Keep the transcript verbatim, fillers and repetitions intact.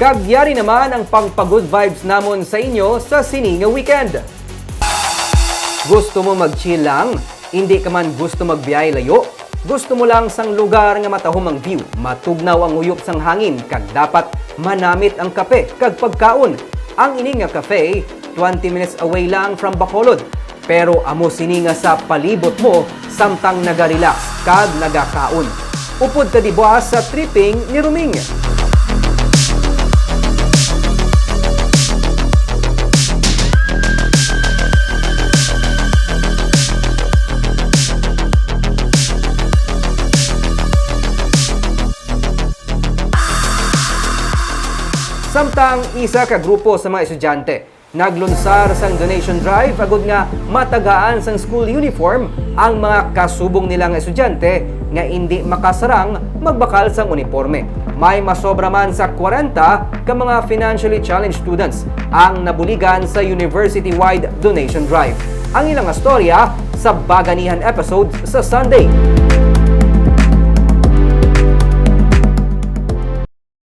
Kag yari naman ang pangpa-good vibes namon sa inyo sa sini nga weekend. Gusto mo mag-chill lang? Indi ka man gusto magbiyahe layo? Gusto mo lang sang lugar nga matahom ang view, matugnaw ang uyop sang hangin, kag dapat manamit ang kape kag pagkaon? Ang ini nga cafe, twenty minutes away lang from Bacolod. Pero amo sini nga sa palibot mo samtang naga-relax kag nagakaon. Upod ka dibuas sa tripping ni Ruming. Samtang isa ka grupo sa mga estudyante naglunsar sang donation drive agud nga matagaan sang school uniform ang mga kasubong nila nga estudyante nga indi makasarang magbakal sang uniporme. May masobra man sa kwarenta ka mga financially challenged students ang nabuligan sa university-wide donation drive. Ang ilang storya sa Baganihan episode sa Sunday.